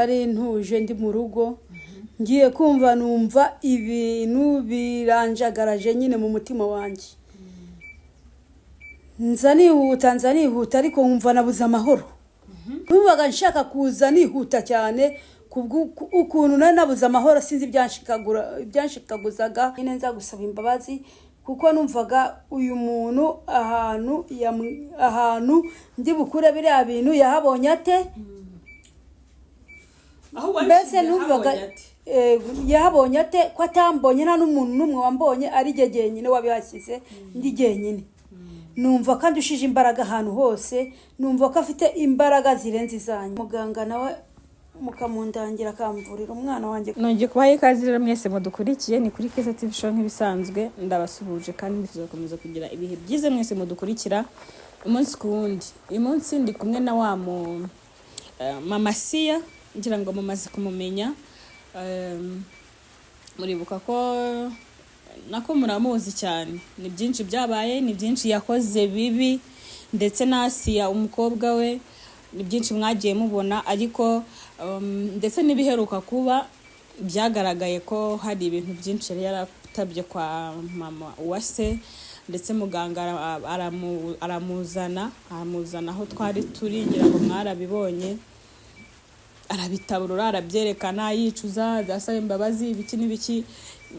Nari ntuje ndi mu rugo, ngiye kumva numva ibintu biranjagaraje nyine mu mutima wanjye. Nza nihuta, nza nihuta, ariko nkumva nabuze amahoro. Numvaga nshaka kuza nihuta cyane ukuntu nari nabuze amahoro, sinzi ibyanshikaguzaga. Nyine nza gusaba imbabazi kuko numvaga uyu muntu ahantu ndi bukure biriya bintu yahabonye ate? Aho Mbese wabishyize numvaga habonye ate? Yahabonye ate ko atambonye? Nta n'umuntu n'umwe wambonye, ari jye jyenyine wabihashyize, ndi jyenyine. Numva ko andushije imbaraga ahantu hose, numva ko afite imbaraga zirenze izanjye. Muganga nawe mukamundangira akamvurira umwana wanjye. Nongeye kubaha ikaze rero mwese mudukurikiye, ni kuri Keza TV Show nk'ibisanzwe. Ndabasuhuje kandi nifuza gukomeza kugira ibihe byiza mwese mudukurikira umunsi ku wundi. Uyu munsi ndi kumwe na wa mu mama Siya, ngira ngo mumaze kumumenya. Muribuka ko nako muramuzi cyane, ni byinshi byabaye, ni byinshi yakoze bibi, ndetse na Asiya umukobwa we, ni byinshi mwagiye mubona. Ariko ndetse n'ibiheruka kuba byagaragaye ko hari ibintu byinshi yari yaratabye kwa mama Uwase, ndetse muganga aramuzana aho twari turi, ngira ngo mwarabibonye, arabitaburura, arabyerekana, yicuza, asaba imbabazi, ibiki n'ibiki.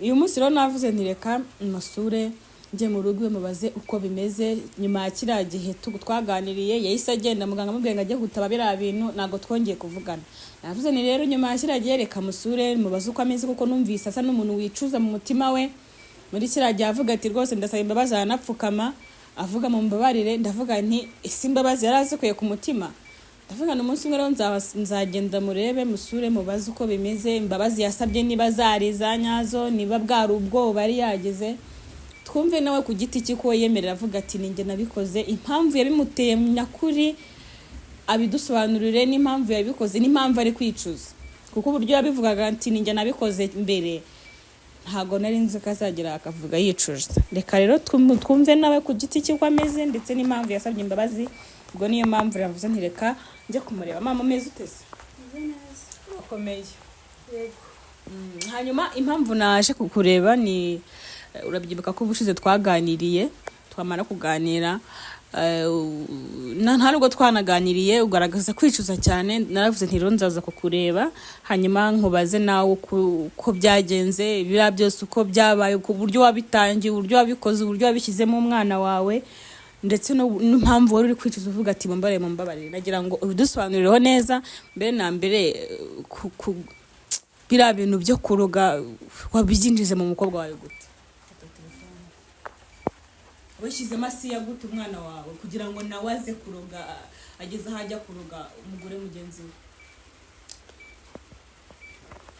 Uyu munsi rero navuze nti reka musure, njye mu rugo iwe mubaze uko bimeze nyuma ya kiriya gihe twaganiriye. Yahise agenda, muganga amubwiye ngo ajye gutaba biriya bintu, ntabwo twongeye kuvugana. Navuze ni rero nyuma ya kiriya gihe reka musure mubaze uko ameze, kuko numvise asa n'umuntu wicuza mu mutima we. Muri kiriya gihe avuga ati rwose ndasaba imbabazi, aranapfukama avuga mu mbabarire. Ndavuga nti ese imbabazi yari azikuye ku mutima? Ndavuga ni umunsi umwe rero nzagenda murebe, musure, mubaze uko bimeze, imbabazi yasabye niba zari iza nyazo, niba bwari ubwoba yari yagize, twumve nawe ku giti cye ko yemerera avuga ati ninjye nabikoze, impamvu yabimuteye nyakuri abidusobanurire, n'impamvu yabikoze n'impamvu ari kwicuza. Kuko uburyo yabivugaga ati ninjye nabikoze mbere, ntabwo nari nzi ko azagera akavuga yicuza. Reka rero twumve nawe ku giti cye uko ameze ndetse n'impamvu yasabye imbabazi. Ubwo niyo mpamvu yavuze nti reka njye kumureba. Mama, umeze ute se? Ukomeye? Hanyuma impamvu naje kukureba ni urabyibuka ko ubushize twaganiriye, twamara kuganira, nta nubwo twanaganiriye ugaragaza kwicuza cyane. Naravuze nti rero nzaza kukureba, hanyuma nkubaze nawe uko byagenze, biriya byose uko byabaye, ku buryo wabitangiye, uburyo wabikoze, uburyo wabishyizemo umwana wawe, ndetse n'impamvu wari uri kwicuza uvuga ati mumbabarire, mumbabarire. Nagira ngo ubidusobanurireho neza. Mbere na mbere, biriya bintu byo kuroga wabyinjize mu mukobwa wawe gute? Wishyizemo Asiya gute, umwana wawe, kugira ngo nawe aze kuroga, ageze aho ajya kuroga umugore mugenzi we?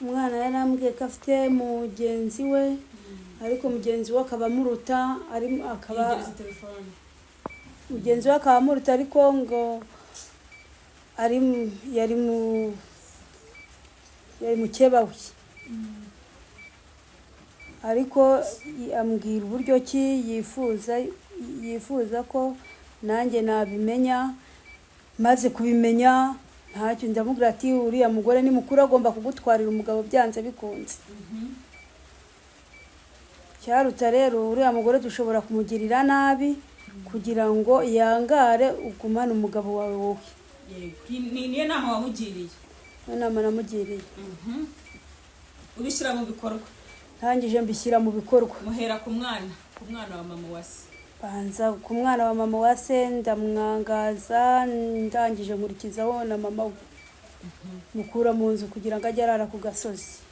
Umwana yarambwiye ko afite mugenzi we, ariko mugenzi we akaba amuruta, ari akaba Yegereza telefone. Mugenzi we akaba amuruta, ariko ngo ari yari mukeba we. Ariko ambwira uburyo ki yifuza ko nanjye nabimenya. Maze kubimenya ntacyo, ndamubwira ati uriya mugore ni mukuru, agomba kugutwarira umugabo byanze bikunze. Cyaruta rero uriya mugore dushobora kumugirira nabi kugira ngo yangare, ugumane umugabo wawe wowe. Yego. Niyo nama wamugiriye? Niyo nama namugiriye. Ubishyira mu bikorwa? Ntangije mbishyira mu bikorwa. Muhera ku mwana wa mama Uwase? Banza ku mwana wa mama Uwase, ndamwangaza, ndangije nkurikizaho na mama we, mukura mu nzu kugira ngo ajye arara ku gasozi.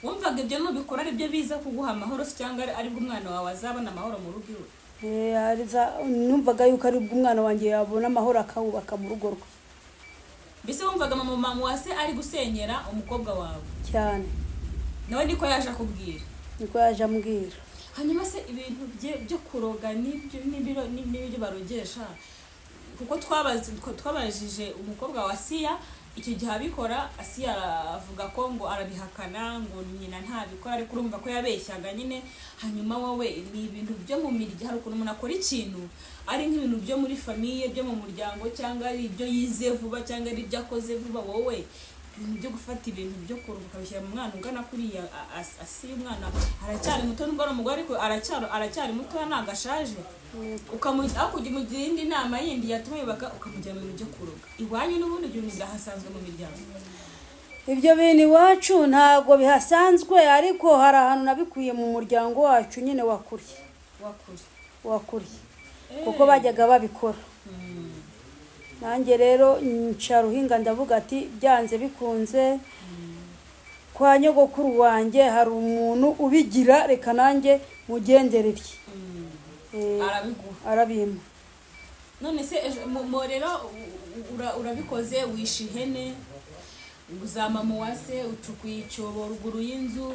Wumvaga ibyo nubikora ari byo biza kuguha amahoro se, cyangwa aribwo umwana wawe azabona amahoro mu rugo iwe? Numvaga yuko aribwo umwana wanjye yabona amahoro, akawubaka mu rugo rwe. Mbese wumvaga mama Uwase ari gusenyera umukobwa wawe? Cyane. Nawe niko yaje akubwira? Niko yaje ambwira. Hanyuma se ibintu bye byo kuroga n'ibyo n'ibiro n'ibyo barogesha, kuko twabajije umukobwa wa Siya icyo gihe abikora, Asiya avuga ko ngo arabihakana, ngo nyina ntabikora, ariko urumva ko yabeshyaga nyine. Hanyuma wowe ni ibintu byo mu miryango, hari ukuntu umuntu akora ikintu ari nk'ibintu byo muri famille, byo mu muryango, cyangwa ari ibyo yize vuba, cyangwa ari ibyo akoze vuba, wowe Ibintu byo gufata ibintu byo kuruhuka ukabishyira mu mwana ungana kuriya, asiye umwana aracyari muto, nubwo ari umugore ariko aracyari muto, ntabwo ashaje. Aho kujya umugira indi nama yindi yatuma yubaka, ukamujyana mu bintu byo kuroga iwanyu. N'ubundi ibyo bintu birahasanzwe mu miryango? Ibyo bintu iwacu ntabwo bihasanzwe, ariko hari ahantu nabikuye mu muryango wacu nyine wakuriye. Wakure. Wakuriye, kuko bajyaga babikora. Nanjye rero nca ruhinga, ndavuga ati byanze bikunze kwa nyogokuru wanjye hari umuntu ubigira, reka nanjye mugenderere. Arabiguha? Arabimpa. None se ejo rero urabikoze, wishe ihene, uzama mu wase, ucukuye icyobo ruguru y'inzu,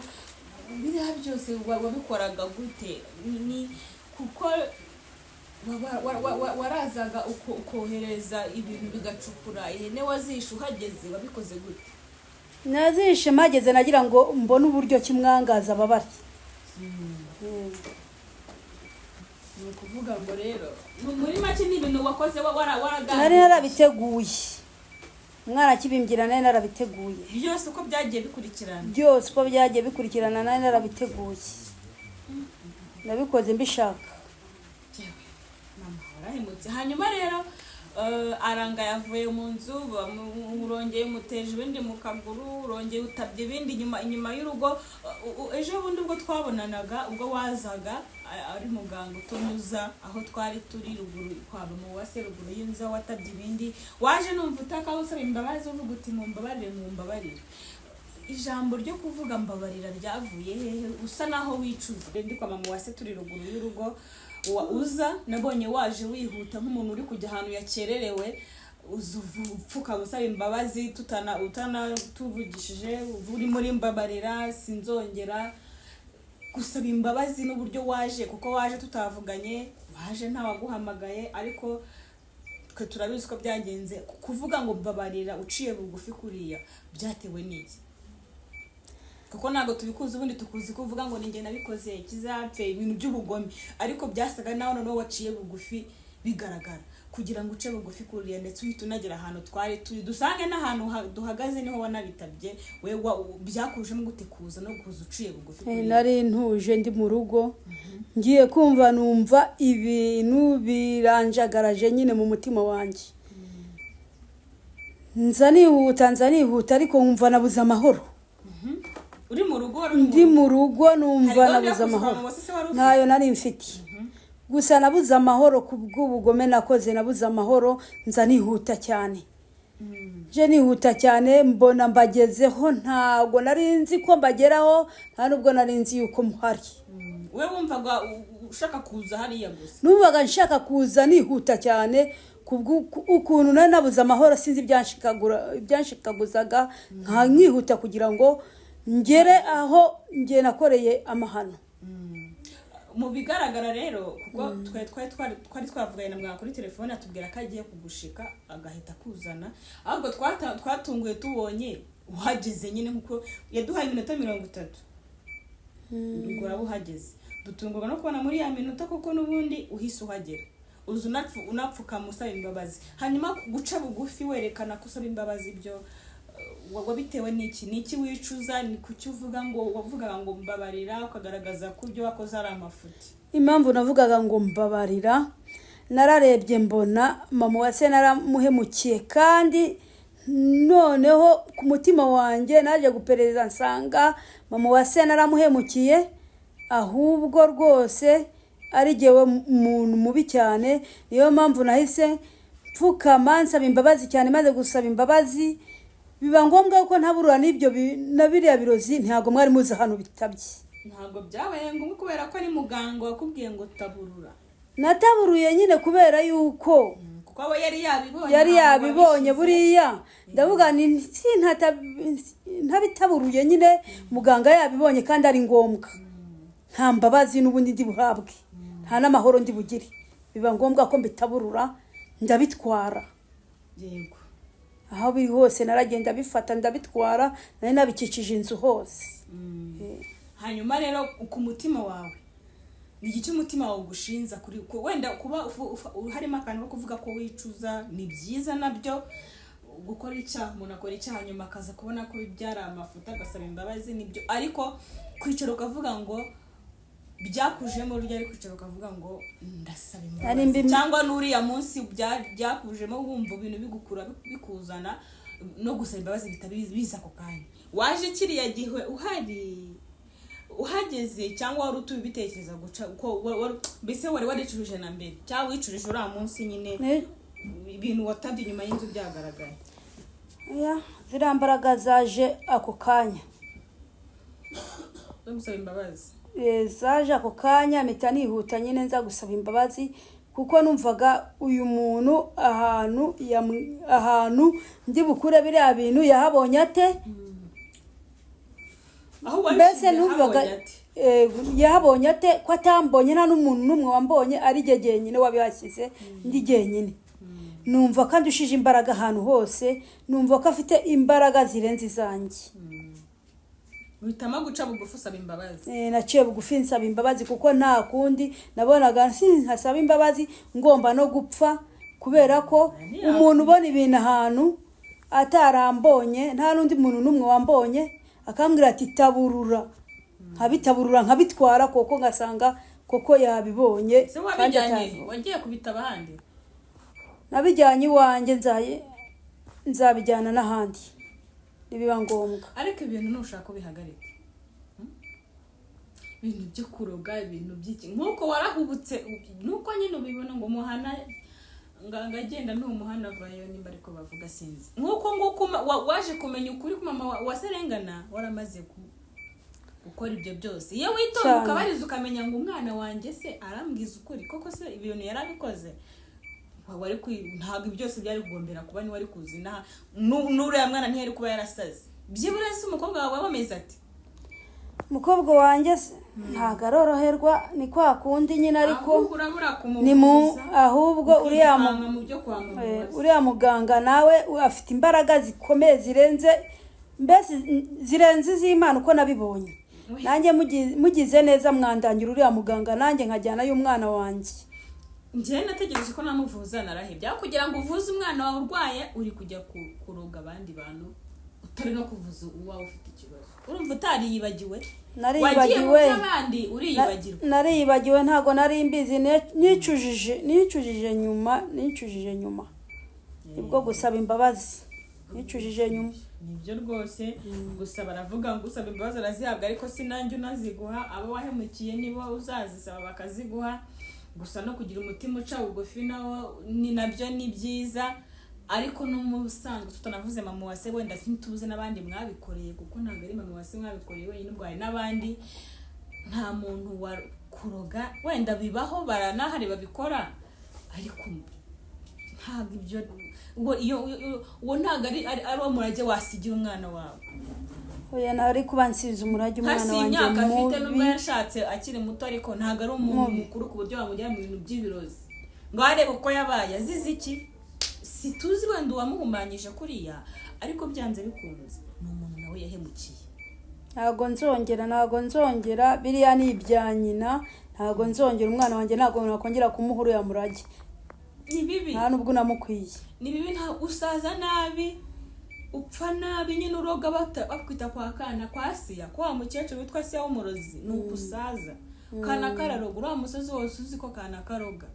biriya byose wabikoraga gute? Ni kuko warazaga ukohereza ibintu bigacukura ihene, wazishe uhageze, wabikoze gute? Nazishe mpageze, nagira ngo mbone uburyo kimwangaza ababari. Ni ukuvuga ngo rero muri make ni ibintu wakoze waraganiriye. Nari narabiteguye, umwana akibimbwira nari narabiteguye. Byose uko byagiye bikurikirana? Byose uko byagiye bikurikirana nari narabiteguye, nabikoze mbishaka. Yewe, mama warahemutse. Hanyuma rero aranga yavuye mu nzu, urongeye umuteje ibindi mu kaguru, urongeye utabye ibindi inyuma y'urugo. Ejo bundi ubwo twabonanaga, ubwo wazaga ari muganga utunyuza aho twari turi ruguru kwa mama wase, ruguru y'inzu aho watabye ibindi, waje numva utaka usaba imbabazi, uvuga uti mumbabarire, mumbabarire. Ijambo ryo kuvuga mbabarira ryavuye hehe, usa naho wicuza? Ndi kwa mama wase, turi ruguru y'urugo, uza nabonye waje wihuta nk'umuntu uri kujya ahantu yakererewe, uza upfukama usaba imbabazi, tutana utana tuvugishije, uri muri mbabarira sinzongera. Gusaba imbabazi n'uburyo waje, kuko waje tutavuganye, waje ntawaguhamagaye, ariko twe turabizi ko byagenze. Kuvuga ngo mbabarira uciye bugufi kuriya byatewe n'iki? Kuko ntabwo tubikuzi, ubundi tukuzi ko uvuga ngo ninjye nabikoze kizapfe, ibintu by'ubugome, ariko byasaga naho noneho waciye bugufi bigaragara. Kugira ngo uce bugufi kuriya, ndetse uhite unagera ahantu twari turi, dusange n'ahantu duhagaze niho wanabitabye, we byakujemo gute kuza no kuza uciye bugufi kuriya? Nari ntuje ndi mu rugo, ngiye kumva numva ibintu biranjagaraje nyine mu mutima wanjye, nza nihuta, nza nihuta, ariko nkumva nabuze amahoro. Uri mu rugo, wari uri Ndi mu rugo, numva Hari gahunda yo nabuze kuza amahoro. kwa mama se wari ufite? Ntayo nari mfite, gusa nabuze amahoro ku bw'ubugome nakoze, nabuze amahoro, nza nihuta cyane, nje nihuta cyane, mbona mbagezeho. Ntabwo nari nzi ko mbageraho, nta nubwo nari nzi yuko muhari. We wumvaga ushaka kuza hariya gusa? Numvaga nshaka kuza nihuta cyane ukuntu nari nabuze amahoro, sinzi ibyanshikaguzaga, nka nkihuta kugira ngo ngere aho nge nakoreye amahano. Mu bigaragara rero, kuko twe twari twavuganye na muganga kuri telefone, atubwira ko agiye kugushika agahita akuzana, ahubwo twatunguye tubonye uhageze nyine, nkuko yaduhaye iminota 30 ubwo uraba uhageze. Dutungurwa no kubona muri ya minota kuko n'ubundi uhise uhagera, uza unapfukama usaba imbabazi. Hanyuma guca bugufi werekana ko usaba imbabazi, ibyo wabitewe n'iki? Ni iki wicuza? Ni kuki uvuga ngo wavugaga ngo mbabarira, ukagaragaza ko ibyo wakoze ari amafuti? Impamvu navugaga ngo mbabarira, nararebye mbona mama wa se naramuhemukiye, kandi noneho ku mutima wanjye naje guperereza nsanga mama wa se naramuhemukiye, ahubwo rwose ari jyewe muntu mubi cyane. Niyo mpamvu nahise mfukama nsaba imbabazi cyane. Maze gusaba imbabazi biba ngombwa ko ntaburura n'ibyo na biriya birozi. Ntabwo mwari muzi ahantu bitabye. Ntabwo byabaye ngombwa kubera ko ari muganga wakubwiye ngo taburura? Nataburuye nyine kubera yuko Kuko aba yari yabibonye. Yari Ntabwo yabibonye. wabishyize. Buriya ndavuga ni ntabitaburuye nyine muganga yabibonye kandi ari ngombwa, nta mbabazi n'ubundi ndi buhabwe, nta n'amahoro ndi bugire, biba ngombwa ko mbitaburura ndabitwara. Aho biri hose naragenda bifata ndabitwara, nari nabikikije inzu hose. Hanyuma rero ku mutima wawe, ni iki umutima wawe ugushinza kuri wenda kuba harimo akantu ko kuvuga ko wicuza? Ni byiza nabyo. Gukora icyaha, umuntu akora icyaha nyuma akaza kubona ko byari amafuta, agasaba imbabazi, nibyo. Ariko kwicara ukavuga ngo byakujemo ryari? Kwicara ukavuga ngo ndasaba Nari imbabazi, cyangwa n'uriya munsi byakujemo, wumva ibintu bigukura bikuzana, no gusaba imbabazi bihita biza ako kanya. Waje kiriya gihe uhari uhageze, cyangwa wari utuye ubitekereza guca ko mbese wari waricuruje na mbere, cyangwa wicuruje uriya munsi nyine ibintu watabye inyuma y'inzu byagaragaye? Oya, ziriya mbaraga zaje ako kanya. Zo gusaba imbabazi? Zaje ako kanya, mpita nihuta nyine nza gusaba imbabazi, kuko numvaga uyu muntu ahantu ahantu ndi bukure biriya bintu yahabonye ate? Aho Mbese wabishyize numvaga habonye ate? Yahabonye ate ko atambonye, nta n'umuntu n'umwe wambonye, ari jye jyenyine wabihashyize, ndi jyenyine. Numva ko andushije imbaraga ahantu hose, numva ko afite imbaraga zirenze izanjye. Uhitamo guca bugufi usaba imbabazi. Naciye bugufi nsaba imbabazi, kuko nta kundi nabonaga. Nkasaba imbabazi ngomba no gupfa, kubera ko umuntu ubona ibintu ahantu atarambonye, nta n'undi muntu n'umwe wambonye, akambwira ati taburura, nkabitaburura nkabitwara, koko ngasanga koko yabibonye Se kandi wabijyanye atabibonye. Wagiye kubitaba ahandi? Nabijyanye iwanjye, nzabijyana n'ahandi nibiba ngombwa. Ariko ibintu nushaka ubihagarike. Ibintu byo kuroga, ibintu by'iki, nk'uko warahubutse, nuko nyine ubibona ngo muhana ngo agenda ntumuhana avayo, nimba ariko bavuga sinzi. Nk'uko nguko waje kumenya ukuri ku mama wa Serengana, waramaze gukora ibyo byose. Iyo witonda Cyane. ukabariza, ukamenya ngo umwana wanjye se arambwiza ukuri koko, se ibintu yarabikoze, wari ntabwo ibyo byose byari kugombera kuba niwe ari kuza inaha. N'uriya mwana ntiyari kuba yarasaze. Byibura se umukobwa wawe wameze ati? Umukobwa wanjye se, ntabwo aroroherwa, ni kwa kundi nyine, ariko Ahubwo urabura ni mu kumuvuza, ahubwo uriya ukirukanka mu byo kwa mama. Uriya muganga nawe afite imbaraga zikomeye zirenze, mbese zirenze iz'Imana uko nabibonye. Nanjye mugize neza mwandangira uriya muganga, nanjye nkajyanayo umwana wanjye. Njyewe nategereje ko namuvuza, narahebye. Aho kugira ngo uvuze umwana wawe urwaye, uri kujya kuroga abandi bantu, utari no kuvuza uwawe ufite ikibazo. Urumva utariyibagiwe? Wagiye mu Nariyibagiwe. by'abandi uriyibagirwa. Nariyibagiwe, ntabwo nari mbizi. Nicujije nyuma, nibwo gusaba imbabazi nicujije nyuma. Nibyo rwose. Gusa baravuga ngo usaba imbabazi arazihabwa, ariko si nanjye unaziguha, abo wahemukiye nibo uzazisaba bakaziguha. Gusa no kugira umutima uca bugufi nawo ni nabyo ni byiza. Ariko no mu busanzwe tutanavuze mama wase, wenda ntitubuze n'abandi mwabikoreye, kuko ntabwo ari mama wase mwabikoreye wenyine, ubwo hari n'abandi. Nta muntu wa kuroga, wenda bibaho, baranahari babikora, ariko ntabwo ibyo uwo iyo uwo ntabwo ari uwo murage wasigira umwana wawe. Oya, nari kuba nsize umurage umwana Hasi wanjye imyaka afite, nubwo mubi. yashatse akiri muto, ariko ntabwo ari umuntu Mubi. mukuru ku buryo wamujyana mu bintu by'ibirozi ngo arebe uko yabaye azize iki. Si tuzi wenda uwamuhumanyije kuriya, ariko byanze bikunze ni umuntu nawe yahemukiye. Ntabwo nzongera, ntabwo nzongera. Biriya ni ibya nyina. Ntabwo nzongera. Umwana wanjye ntabwo nakongera kumuha uriya murage. Ni bibi. Nta nubwo unamukwiye. Ni bibi. Nta usaza nabi, upfa nabi nyine, uroga bakwita kwa kana kwa Siya, kwa wa mukecuru witwa Siya w'umurozi. Ni uko usaza kana kararoga uriya musozi wose, uzi ko kana karoga.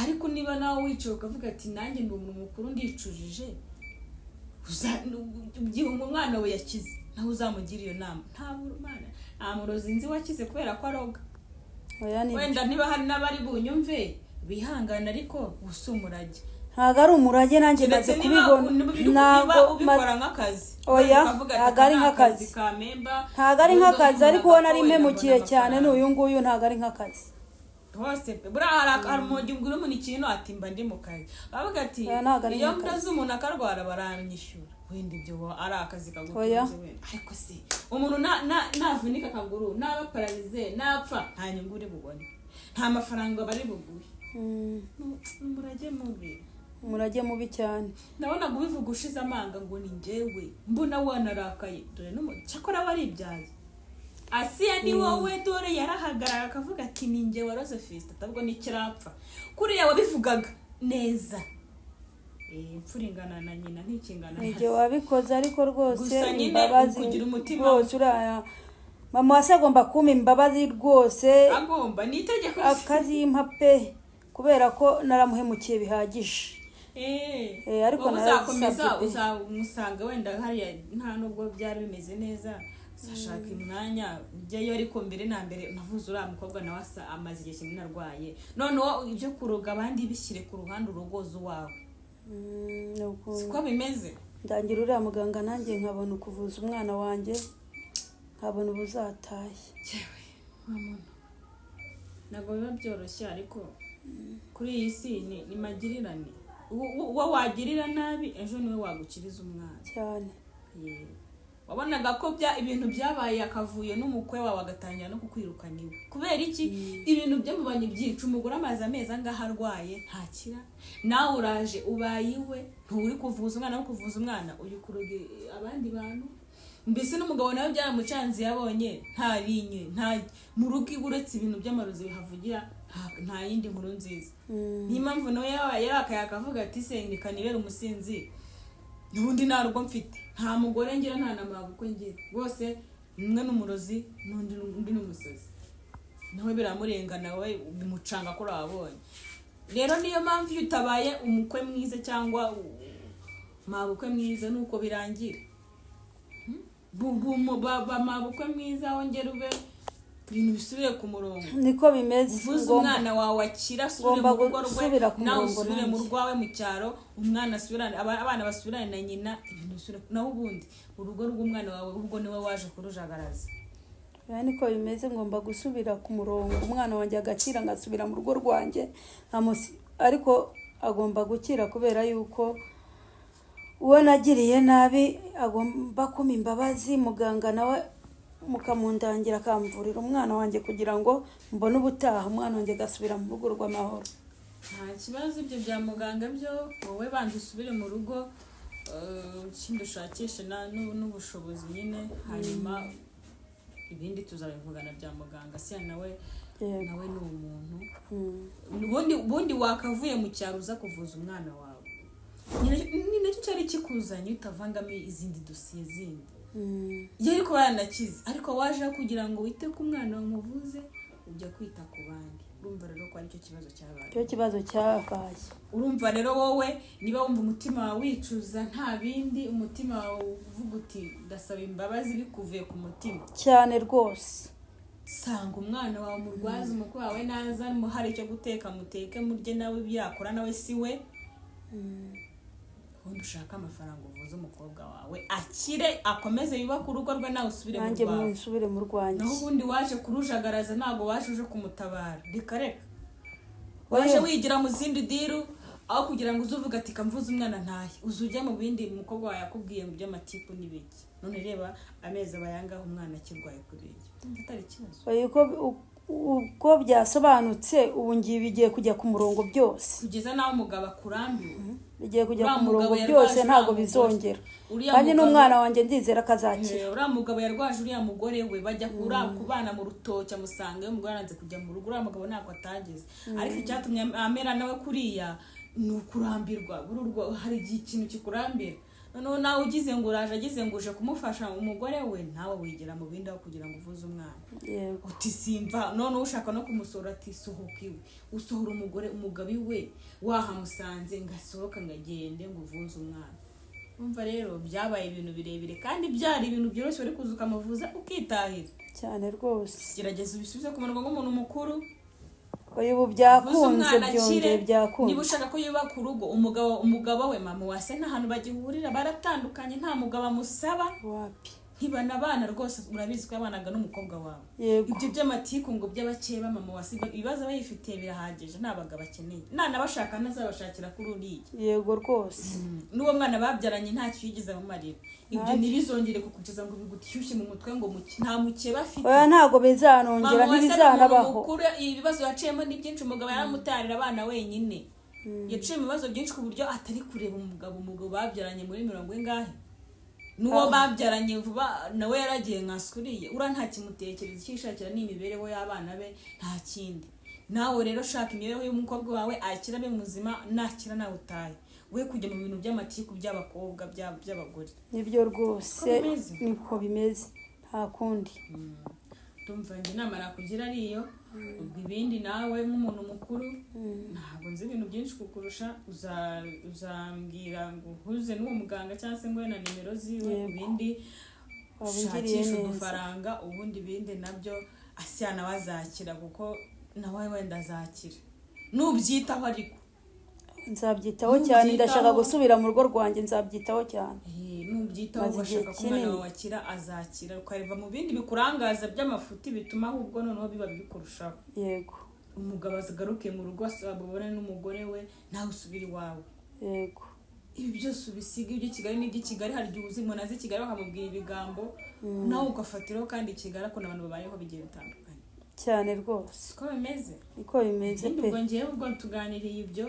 Ariko niba nawe wicaye ukavuga ati nanjye ndi umuntu mukuru, ndicujije, igihe umwana we yakize nawe uzamugira iyo nama. Nta murozi nzi wakize kubera ko aroga. Oya, ni Wenda niba hari n'abari bunyumve bihangana, ariko gusa umurage Ntabwo ari umurage, nanjye maze keretse niba kubibona. niba Ntabwo ubikora nk'akazi, Oya, ukavuga ati, ntabwo ari "Aka ni nk'akazi." ka memba. Ntabwo ari Nubwo nk'akazi, ariko uwo nari umuntu mpemukiye agapfa, cyane wenda ni uyu nguyu, ntabwo ari nk'akazi. Hose pe, buriya hari umuntu ubwira umuntu ikintu ati mba ndi mu kazi, bavuga ati Oya, ntabwo ari iyo nk'akazi. mbaze umuntu akarwara baranyishyura, wenda ibyo ari akazi Oya. kagutunze wenda. Ariko se umuntu navunika akaguru, naba paralysé, napfa, nta nyungu uri bubone, nta mafaranga bari buguhe. Ni umurage mubi. Umurage mubi cyane. Nabonaga ubivuga ushize amanga ngo ni njyewe, mbona wanarakaye. Dore cyakora waribyaye Asiya, ni wowe. Dore yarahagarara akavuga ati ni njye waroze Fisita, atabwo nikirapfa kuriya wabivugaga neza. Imfura ingana na nyina, ntikingana na Nijye se. wabikoze, ariko rwose Gusa nyine imbabazi kugira umutima- rwose, uriya mama wase agomba kumpa imbabazi rwose. Agomba, ni itegeko. Akazimpa pe, kubera ko naramuhemukiye bihagije. Ariko Wowe uzakomeza narabisabye pe. uzamusanga wenda hariya, nta nubwo byari bimeze neza, uzashaka umwanya ujyayo. Ariko mbere na mbere navuze uriya mukobwa nawe asa amaze igihe kinini arwaye. Noneho ibyo kuroga abandi bishyire ku ruhande, urogoze uwawe. Ni uku- Siko bimeze. Ndangira uriya muganga, nanjye nkabona ukuvuza umwana wanjye, nkabona ubuzataye. Yewe wa muntu, ntabwo biba byoroshye, ariko kuri iyi si ni magirirane. Uwo wagirira nabi ejo niwe wagukiriza umwana. Cyane. Yewe. Wabonaga ko ibintu byabaye akavuyo, n'umukwe wawe agatangira no kukwirukana iwe. Kubera iki? Ibintu byamubanye byica umugore, amaze amezi angahe arwaye ntakira, nawe uraje ubaye iwe, nturi kuvuza umwana, no kuvuza umwana uri kuroga abandi bantu. Mbese n'umugabo nawe byaramucanze, yabonye nta rinye nta mu rugo iwe, uretse ibintu by'amarozi bihavugira, nta yindi nkuru nziza. Niyo mpamvu nawe yarakaye akavuga ati: "Se reka nibere umusinzi, n'ubundi nta rugo mfite, nta mugore ngira, nta na mabukwe ngira, bose umwe n'umurozi n'undi undi n'umusazi." Nawe biramurenga, nawe bimucanga ko urababonye. Rero niyo mpamvu iyo utabaye umukwe mwiza cyangwa mabukwe mwiza, nuko birangira. Ba mabukwe mwiza, wongere ube ibintu bisubire ku murongo. Niko bimeze. Uvuze umwana wawe akira, asubire Ngomba mu rugo rwe, gusubira ku nawe murongo usubire mu nanjye. rwawe mu cyaro, umwana asubirane, abana basubirane na nyina, ibintu bisubire. Naho ubundi urugo rw'umwana wawe ubwo niwe waje kurujagaraza. Oya, niko bimeze, ngomba gusubira ku murongo, umwana wanjye agakira, ngasubira mu rugo rwanjye, ariko agomba gukira, kubera yuko uwo nagiriye nabi agomba kumpa imbabazi, muganga nawe mukamundangira akamvurira umwana wanjye, kugira ngo mbone ubutaha umwana wanjye agasubira mu rugo rw'amahoro. Nta kibazo, ibyo bya muganga byo wowe banza usubire mu rugo, ikindi ushakishe n'ubushobozi nyine, hanyuma ibindi tuzabivugana bya muganga. Siya nawe nawe ni umuntu. Ubundi wakavuye mu cyaro uza kuvuza umwana wawe. Ni nacyo cyari kikuzanye, utavangamo izindi dosiye zindi. Yari kuba yanakize, ariko waje kugira ngo wite ku mwana wamuvuze, ujya kwita ku bandi. Urumva rero ko aricyo kibazo cyabaye. Icyo kibazo cyabaye. Urumva rero wowe niba wumva umutima wawe wicuza, nta bindi, umutima wawe uvuga uti ndasaba imbabazi bikuvuye ku mutima, Cyane rwose. Sanga umwana wawe umurwaze, umukwe wawe naza hari icyo guteka muteke murye, nawe ibyo yakora nawe si we. Ubundi ushake amafaranga uvuze umukobwa wawe akire, akomeze yubake urugo rwe, nawe usubire mu Nanjye rwawe. nsubire mu rwanjye. Naho ubundi waje kurujagaraza, ntabwo waje uje kumutabara, reka reka. Waje wigira mu zindi deal, aho kugira ngo uze uvuga ati kamvuze umwana ntahe, uze ujya mu bindi. Umukobwa wawe yakubwiye ngo iby'amatiku n'ibiki, none reba amezi aba ayangahe umwana akirwaye kuriya. Ndumva atari ikibazo. Oya, uko byasobanutse ubu ngiye, bigiye kujya ku murongo byose. Kugeza n'aho umugabo akurambiwe. Bigiye kujya Uriya ku murongo mugabo byose, yarwaje ntabwo uriya mugore. bizongera. Uriya Kandi n'umwana wanjye ndizera ko azakira. Uriya mugabo yarwaje uriya mugore we, bajya kubana mu rutoki, amusanga iyo umugore yaranze kujya mu rugo. Uriya mugabo ntabwo atageze, ariko icyatumye amera nawe kuriya ni ukurambirwa. Hari igihe ikintu kikurambira, noneho nawe ugize ngo uraje, agize ngo uje kumufasha umugore we, nawe wigira mu bindi aho kugira ngo uvuze umwana. Uti simva, noneho ushaka no kumusohora, ati sohoka iwe, usohora umugore, umugabo iwe wahamusanze, ngo asohoka ngo agende ngo uvuze umwana. Umva rero byabaye ibintu birebire kandi byari ibintu byoroshye, wari kuza ukamuvuza ukitahira. Cyane rwose. Gerageza ubisubize ku murongo nk'umuntu mukuru. Oya, ubu Uvuze byakunze. umwana akire. Byongeye byakunze. Niba ushaka ko yubaka urugo, umugabo we mama wase nta hantu bagihurira, baratandukanye, nta mugabo amusaba. Wapi. Ntibanabana rwose, urabizi ko yabanaga n'umukobwa wawe. Yego. Ibyo by'amatiku ngo by'abakeba, mama wasiga ibibazo aba yifitiye birahagije, nta bagabo akeneye, nanabashaka ntazabashakira kuri uriya. Yego rwose. N'uwo mwana babyaranye ntacyo yigeze amumarira. Ibyo Ntacyo. ntibizongere kukugeza ngo bigushyushye mu mutwe ngo nta mukeba afite. Oya, ntabwo bizanongera. Mama wase ni umuntu Ntibizanabaho. mukuru, ibibazo yaciyemo ni byinshi. Umugabo yaramutarira abana wenyine, yaciye mu bibazo byinshi ku buryo atari kureba umugabo babyaranye muri mirongo ingahe, n'uwo babyaranye vuba nawe yaragiye nka skuriye uriya, nta kimutekereza, icyo yishakira ni imibereho y'abana be, nta kindi. Nawe rero shaka imibereho y'umukobwa wawe, akira abe muzima, nakira nawe utahe. We kujya mu bintu by'amatiku by'abakobwa, by'abagore. Nibyo rwose. Niko bimeze. Niko bimeze, nta kundi. Ndumva njye inama nakugira ari iyo. Ubwo ibindi nawe nk'umuntu mukuru, ntabwo nzi ibintu byinshi kukurusha, uzambwira ngo uhuze n'uwo muganga cyangwa se nguhe na nimero ziwe. Yego. Ibindi Waba ungiriye ushakishe neza. udufaranga, ubundi ibindi nabyo Asiya nawe azakira, kuko nawe wenda azakira nubyitaho ariko. Nzabyitaho cyane. Nubyitaho. Ndashaka gusubira mu rugo rwanjye, nzabyitaho cyane. Nubyitaho, Maze igihe ugashaka ko umwana kinini. wawe akira, azakira, ukareva mu bindi bikurangaza by'amafuti bituma ahubwo noneho biba bibi kurushaho. Umugabo azagaruke mu rugo, abone n'umugore we, nawe usubire iwawe. Ibi byose ubisiga iby'i Kigali n'iby'i Kigali. Hari igihe uzi umuntu azi Kigali bakamubwira ibigambo, nawe ugafatiraho, kandi i Kigali ukuntu abantu babayeho bigiye bitandukanye. Cyane rwose. Siko bimeze? Niko bimeze Ikindi pe. Ubwo ngewe ubwo tuganiriye ibyo,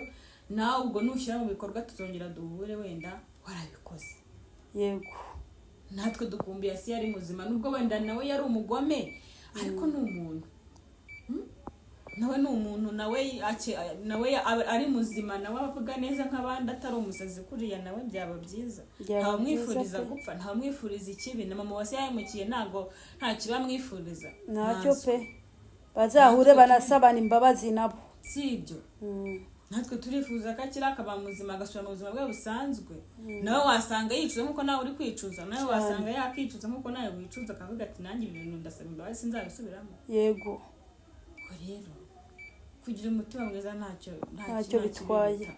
nawe ubwo nushyira mu bikorwa tuzongera duhure wenda warabikoze. Yego. Natwe dukumbuye Asiya ari muzima, nubwo wenda nawe yari umugome, ariko ni umuntu. Nawe ni umuntu, nawe nawe ari muzima, nawe avuga neza nk'abandi, atari umusazi kuriya, nawe byaba byiza. Byaba Ntawamwifuriza byiza pe. gupfa, ntawamwifuriza ikibi. Na mama wase yahemukiye, ntabwo nta kibi amwifuriza. Ntacyo Ntazo. pe, bazahure banasabana imbabazi nabo. Si ibyo? Natwe turifuza ko akira, akaba muzima, agasubira mu buzima bwe busanzwe. Nawe wasanga yicuza nk'uko nawe uri kwicuza, nawe wasanga yakicuza nk'uko nawe wicuza, akavuga ati: "Nanjye ibi bintu ndasaba imbabazi, sinzabisubiramo." Ubwo rero kugira umutima mwiza ntacyo Ntacyo bitwaye. biruta.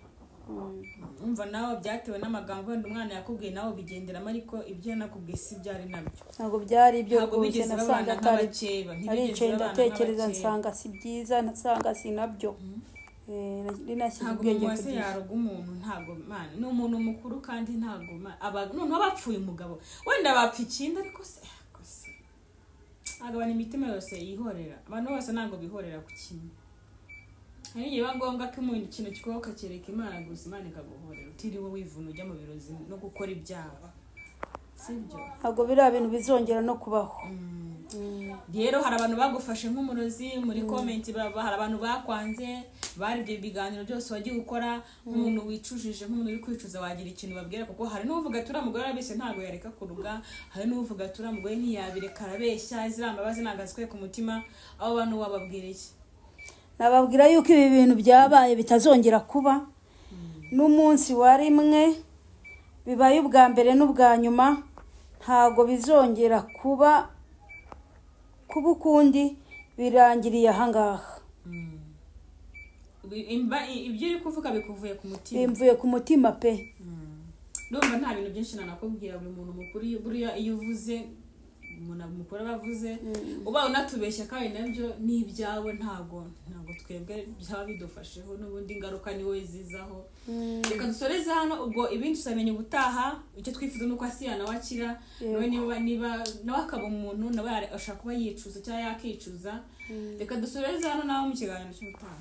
Umva, nawe byatewe n'amagambo wenda umwana yakubwiye, nawe ubigenderamo, ariko ibyo yanakubwiye si byo ari nabyo. Ntabwo byari ibyo Ntabwo rwose. bigeze Nasanga babana atari nk'abakeba, ntibigeze Aricaye, babana ndatekereza, nk'abakeba. nsanga si byiza, nsanga si nabyo. Nari nashyize Ntabwo ubwenge umuntu ku wese gihe. yaroga umuntu, ntabwo man ni umuntu mukuru, kandi ntabwo noneho bapfuye umugabo, wenda bapfa ikindi, ariko se ariko se ntabwo abantu imitima yose yihorera, abantu bose ntabwo bihorera ku kimwe. Hari igihe biba ngombwa ko umuntu ikintu kikubaho ukakereka Imana gusa, Imana ikaguhorera utiriwe wivuna ujya mu birozi no gukora ibyaha, sibyo? Ntabwo biriya bintu bizongera no kubaho. Rero hari abantu bagufashe nk'umurozi muri comment, hari abantu bakwanze, barebye ibiganiro byose wagiye ukora nk'umuntu wicujije, nk'umuntu uri kwicuza, wagira ikintu babwira? Kuko hari n'uvuga ati: "Uriya mugore arabeshya, ntabwo yareka kuruga." Hari n'uvuga ati: "Uriya mugore ntiyabireka, arabeshya, ziriya mbabazi ntabwo azikwiye ku mutima." Abo bantu wababwira iki? Nababwira yuko ibi bintu byabaye bitazongera kuba n'umunsi wa rimwe. Bibaye ubwa mbere n'ubwa nyuma, ntabwo bizongera kuba ukundi, birangiriye ahangaha. Ibyo uri kuvuga bikuvuye ku mutima? Bimvuye ku mutima pe. Ndumva nta bintu byinshi nanakubwira. Buri muntu mukuru buriya iyo uvuze, umuntu mukuru aba avuze, uba unatubeshya, kandi nabyo ni ibyawe, ntabwo twebwe byaba bidufasheho, n'ubundi ingaruka ni wowe zizaho. Reka dusoreze hano, ubwo ibindi tuzamenya ubutaha. Icyo twifuza ni uko Asiya nawe akira, nawe niba nawe akaba umuntu, nawe ashobora kuba yicuza cyangwa yakicuza. Reka dusoreze hano, nawe mu kiganiro cy'ubutaha.